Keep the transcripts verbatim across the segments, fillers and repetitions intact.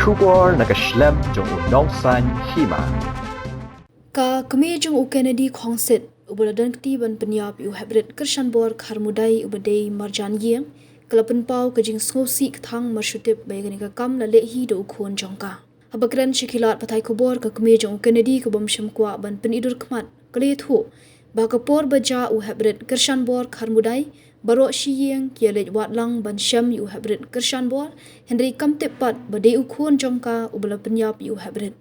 Khubor na ka shlem jong u Nongsaiñ Hima. Ka kmie jong u Kennedy Khongsit, uba la don kti ban pynïap ïa u Heprit Kyrshanbor Kharmudai uba dei marjan ïing, ka la pynpaw ka jingsngewsih kthang mar shu tip ba ïa kane ka kam la leh hi da u khun jong ka. Haba kren sha ki lad pathai khubor, ka kmie jong u Kennedy ka bym shym kwah ban pyni dur khmat, ka la ïathuh ba ha ka por ba jia u Heprit Kyrshanbor Kharmudai, baroh shi ïing ki ïa leit wad lang ban shem ïa u Heprit Kyrshanbor, hynrei kam tip pat ba dei u khun jong ka uba la pynïap ïa u Heprit.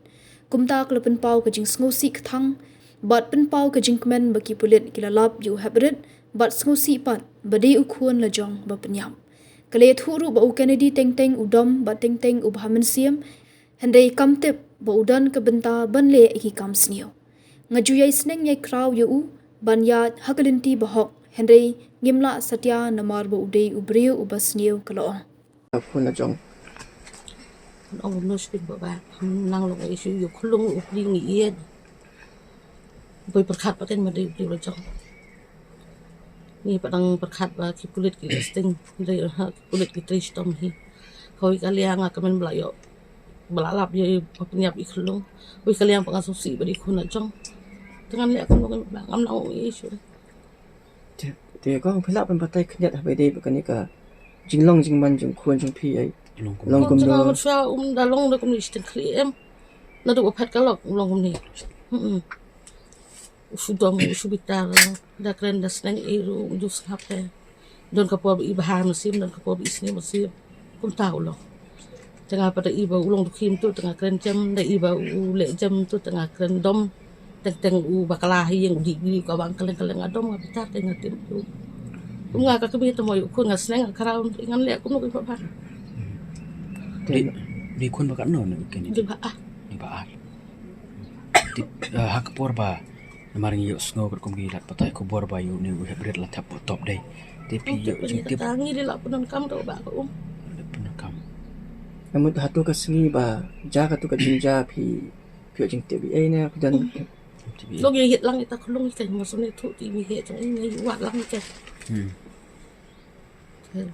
Kumta ka la pynpaw ka jingsngewsih kthang bad pynpaw ka jingkmen ba ki pulit ki la lap ïa u Heprit bad sngewsih pat ba dei u khun la jong ba pynïap. Ka la ïathuh ruh ba u Kennedy teng teng u dom bad teng teng u bha mynsiem, hynrei kam tip ba u don ka bynta ban leh ïa ki kam sniew. Nga ju ïai sneng ïai kraw ïa u ban ïaid ha ka lynti ba hok, hynrei ngim lah satia namar ba u dei u briew uba sniew, ka la ong. Ka khun la jong. Ong no shu ba ba. Nang long issue ïa u khlung u pli ngi ïeit. Boi pyrkhat ba kan ma dei u pli la jong. Ngi pat dang pyrkhat ba ki pulit ki sting, dei ha ki pulit ki trei shitom hi. Hoi ka liang nga kmen ba la ïoh, ba la lap ïa i ba pynïap i khlung. Hoi ka liang ba nga sngewsih ba dei khun la jong. Te ngan leh kumno ba ngam nang ong issue. Te, te kong phi lah ban batai khyndiat haba dei ba kane ka jinglong jingman jong khun jong phi ai. Long kumno? Long kumno? Jong nga sha um da long da kumne shiteng khlieh em. Naduh ba phet ka lok long kumne. Hmm. U shu dom, u shu bitar, da kren da sneng ei ruh, um ju sngap te. Don ka por ba i bha mynsiem, don ka por ba i sniew mynsiem. Kumta u long. Te nga pat da i ba u long dukhi mynta, te nga kren jem, da i ba u leh jem mynta, te nga kren dom. Teng teng u bakla ha ïing u dih biri ka bang kylleng kylleng, nga dom nga bitar te nga tip u. Kum nga ka kmie te mo ïa u khun nga sneng nga khraw, ngan leh kumno ïa u ba. Te dei, dei khun ba katno ne u Kennedy? Dei ba ar. Dei ba ar. Te, eh, ha ka por ba namar ngi ïohsngew katkum ki lad pathai khubor ba ïa une u Heprit la thep botop dei. Te phi ïoh jingtip? Ngi dei la pyndonkam da u bah ka um. Pyndonkam. Namut hato ka sngi ba jia kato ka jingjia phi, phi ïoh jingtip ei ne phi don? Long ïa ïeit lang ïa ta khlung ïa ka, ma sum ne thuh ti ïa ïeit jong i ngi wad lang ïa ka. Hmm.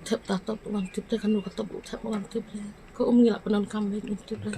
Thep ta top wan tip te, kano ka top thep wan tip te. Ka um ngi la pyndonkam ba ngi tip te.